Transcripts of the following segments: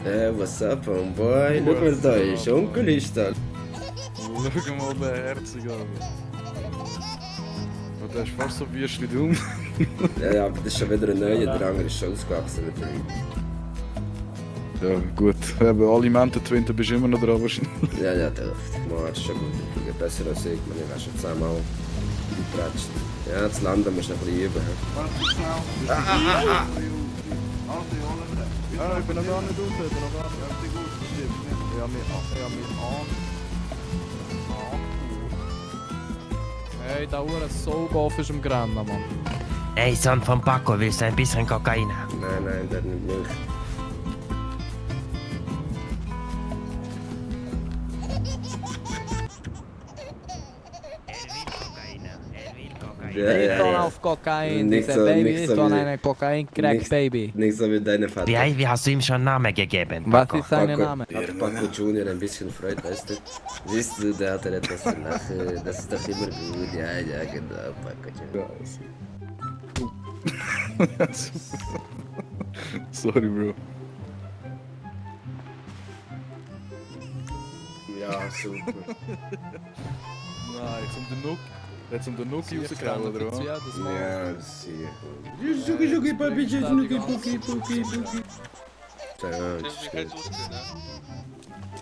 What's up, homeboy? Schau mal da, ist Onkel ist da. Schau mal den Herzig an. Oh, der ist fast so wüst wie du. Ja, aber das ist schon wieder ein neuer, der andere ist schon ausgewachsen mit dem. Ja, gut. Aber alle Menten-Twinten bist du immer noch dran wahrscheinlich. Ja, der ist schon gut. Besser als ich, man, ich habe schon 10 Mal gepratscht. Ja, das Landen musst du noch ein bisschen üben. Ah, ich bin noch gar nicht raus, ich bin noch gar nicht gut, das stimmt nicht. Ich habe mich Hey, da Uhr so goof ist im Grennen, Mann. Ey, Sohn von Paco, willst du ein bisschen Kokain haben? Nein, der nicht Milch. Ich bin auf Kokain, Nicht dieser so- Baby nicht ist so von wie- einem Kokain-Crack-Baby. Nicht so wie deine Vater. Wie hast du ihm schon einen Namen gegeben? Was Paco? ist sein Name? Hat Paco Junior ein bisschen Freude, weißt du? Siehst du, der hat etwas zu lachen. Das ist doch immer gut. Ja, genau, Paco Junior. Sorry, Bro. Ja, super. Nein, jetzt um den Nuki rausgehauen, oder was? Ja, das Mal. Ja, das ist Schuki, Papi, Schuki, Puki.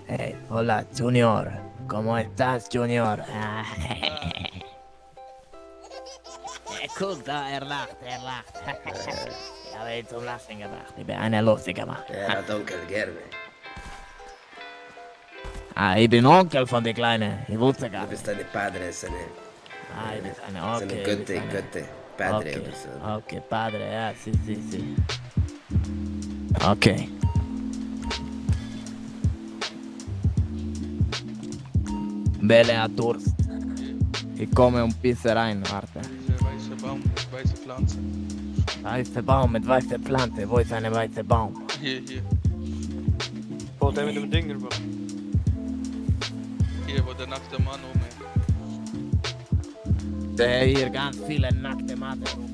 Hey, hola, Junior. ¿Cómo estás, Junior? Guck da, lacht. Ich habe ihn zum Lachen gebracht. Ich bin eine lustige Mann. Ja, dat Onkel, gerne. Ich bin Onkel von der Kleinen. Ich wusste gar Du nicht. bist deine Padre, seine Ich bin eine okay. Götte. Padre Okay, oder so. okay, padre, ja, sì. Okay. Belle a Durst. Ich komme und pisse rein, warte. Weißer Baum, weiße Pflanze. Weißer Baum mit weißer Pflanze. Wo ist eine weiße Baum? Hier. Baut er mit dem Ding rüber. Hier, wo der nackte Mann Der hier ganz viele nackte Matte rum.